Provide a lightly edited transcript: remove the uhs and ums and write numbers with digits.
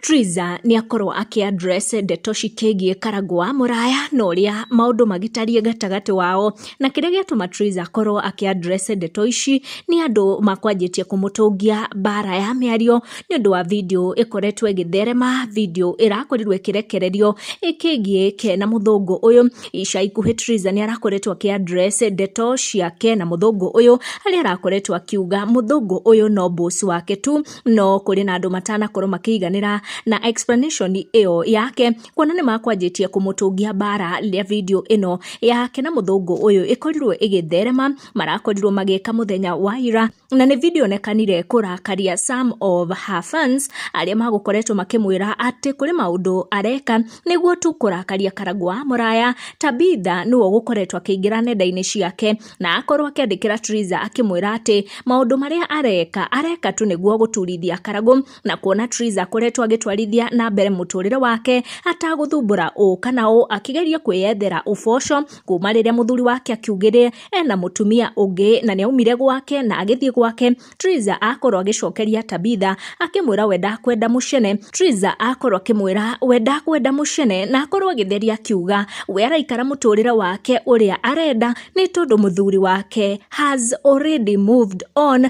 Triza nĩakorwo akĩ address ndeto cikĩgiĩ Karangũ wa Mũraya na ũrĩa maũndũ magĩtariĩ gatagatĩ wao. Na kĩrĩa gĩatũma Triza akorwo akĩ address ndeto ici nĩ andũ makwanjĩtie kũmũtũngia mbara ya mĩario nĩ ũndũ wa video ĩkoretwo ĩgĩtherema, video ĩrakorirwo ĩkĩrekererio ĩkĩgiĩ ke na mũthũngũ ũyũ. Ica ikuhĩ Triza nĩ arakoretwo akĩ address ndeto ciake na mũthũngũ ũyũ, harĩa arakoretwo akiuga mũthũngũ ũyũ no boss wake tu, no kũrĩ na andũ matanakorwo makĩiganĩra na explanation ĩyo yake, kuona nĩ makwanjĩtie kũmũtũngia mbara rĩrĩa video ĩno yake na mũthũngũ ũyũ ĩkorirwo ĩgĩtherema. Marakorirwo magĩka mũthenya wa ira, na nĩ video onekanire kũrakaria some of her fans arĩa magũkoretwo makĩmwĩra atĩ kũrĩ maũndũ areka nĩguo tu kũrakaria Karangũ wa Mũraya. Tabitha nĩwe ũgũkoretwo akĩingĩra nenda-inĩ ciake na akorwo akĩandĩkĩra Triza akĩmwĩra atĩ maũndũ marĩa areka areka tu nĩguo gũturithia Karangũ, na kuona Triza akoretwo agĩtwarithia na mbere mũtũrĩre wake atagũthumbũra ũũ kana ũũ, akĩgeria kwĩyethera ũboco kuma rĩrĩa mũthuri wake akiugire ena mũtumia ũngĩ na nĩaumire gwake na agĩthiĩ gwake. Triza akorwo agĩcokeria Tabitha akĩmwĩra we ndakwenda mũcene. Triza akorwo akĩmwĩra we ndakwenda mũcene, na akorwo agĩtheria akiuga we araikara mũtũrĩre wake ũrĩa arenda nĩ tondũ mũthuri wake has already moved on.